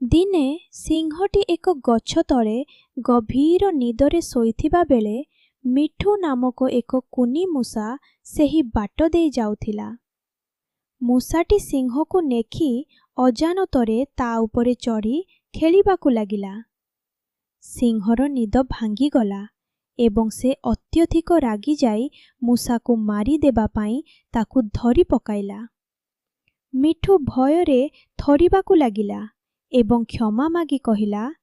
ଦିନେ ସିଂହଟି ଏକ ଗଛ ତଳେ ଗଭୀର ନିଦରେ ଶୋଇଥିବା ବେଳେ ମିଠୁ ନାମକ ଏକ କୁନି ମୂଷା ସେହି ବାଟ ଦେଇ ଯାଉଥିଲା। ମୂଷାଟି ସିଂହକୁ ନେଖି ଅଜାଣତରେ ତା ଉପରେ ଚଢ଼ି ଖେଳିବାକୁ ଲାଗିଲା। ସିଂହର ନିଦ ଭାଙ୍ଗିଗଲା ଏବଂ ସେ ଅତ୍ୟଧିକ ରାଗିଯାଇ ମୂଷାକୁ ମାରିଦେବା ପାଇଁ ତାକୁ ଧରି ପକାଇଲା। ମିଠୁ ଭୟରେ ଥରିବାକୁ ଲାଗିଲା ଏବଂ କ୍ଷମା ମାଗି କହିଲା,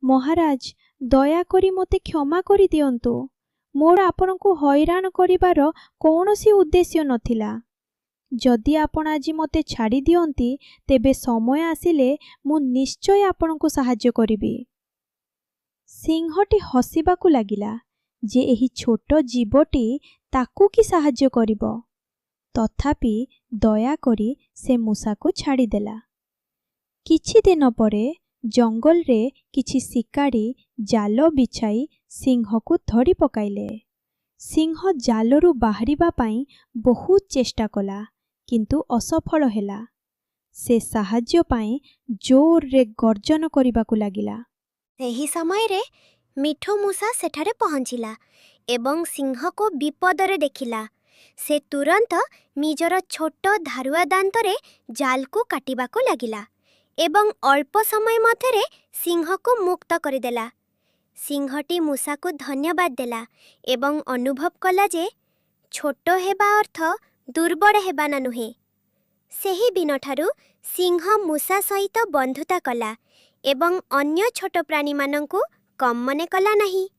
"ମହାରାଜ, ଦୟାକରି ମୋତେ କ୍ଷମା କରିଦିଅନ୍ତୁ। ମୋର ଆପଣଙ୍କୁ ହଇରାଣ କରିବାର କୌଣସି ଉଦ୍ଦେଶ୍ୟ ନଥିଲା। ଯଦି ଆପଣ ଆଜି ମୋତେ ଛାଡ଼ିଦିଅନ୍ତି, ତେବେ ସମୟ ଆସିଲେ ମୁଁ ନିଶ୍ଚୟ ଆପଣଙ୍କୁ ସାହାଯ୍ୟ କରିବି।" ସିଂହଟି ହସିବାକୁ ଲାଗିଲା ଯେ ଏହି ଛୋଟ ଜୀବଟି ତାକୁ କି ସାହାଯ୍ୟ କରିବ। ତଥାପି ଦୟାକରି ସେ ମୂଷାକୁ ଛାଡ଼ିଦେଲା। କିଛି ଦିନ ପରେ ଜଙ୍ଗଲରେ କିଛି ଶିକାରୀ ଜାଲ ବିଛାଇ ସିଂହକୁ ଧରି ପକାଇଲେ। ସିଂହ ଜାଲରୁ ବାହାରିବା ପାଇଁ ବହୁତ ଚେଷ୍ଟା କଲା, କିନ୍ତୁ ଅସଫଳ ହେଲା। ସେ ସାହାଯ୍ୟ ପାଇଁ ଜୋରରେ ଗର୍ଜନ କରିବାକୁ ଲାଗିଲା। ସେହି ସମୟରେ ମିଠୁ ମୂଷା ସେଠାରେ ପହଞ୍ଚିଲା ଏବଂ ସିଂହକୁ ବିପଦରେ ଦେଖିଲା। ସେ ତୁରନ୍ତ ନିଜର ଛୋଟ ଧାରୁଆ ଦାନ୍ତରେ ଜାଲକୁ କାଟିବାକୁ ଲାଗିଲା ଏବଂ ଅଳ୍ପ ସମୟ ମଧ୍ୟରେ ସିଂହକୁ ମୁକ୍ତ କରିଦେଲା। ସିଂହଟି ମୂଷାକୁ ଧନ୍ୟବାଦ ଦେଲା ଏବଂ ଅନୁଭବ କଲା ଯେ ଛୋଟ ହେବା ଅର୍ଥ ଦୁର୍ବଳ ହେବା ନା ନୁହେଁ। ସେହି ଦିନଠାରୁ ସିଂହ ମୂଷା ସହିତ ବନ୍ଧୁତା କଲା ଏବଂ ଅନ୍ୟ ଛୋଟ ପ୍ରାଣୀମାନଙ୍କୁ କମ୍ ମନେ କଲା ନାହିଁ।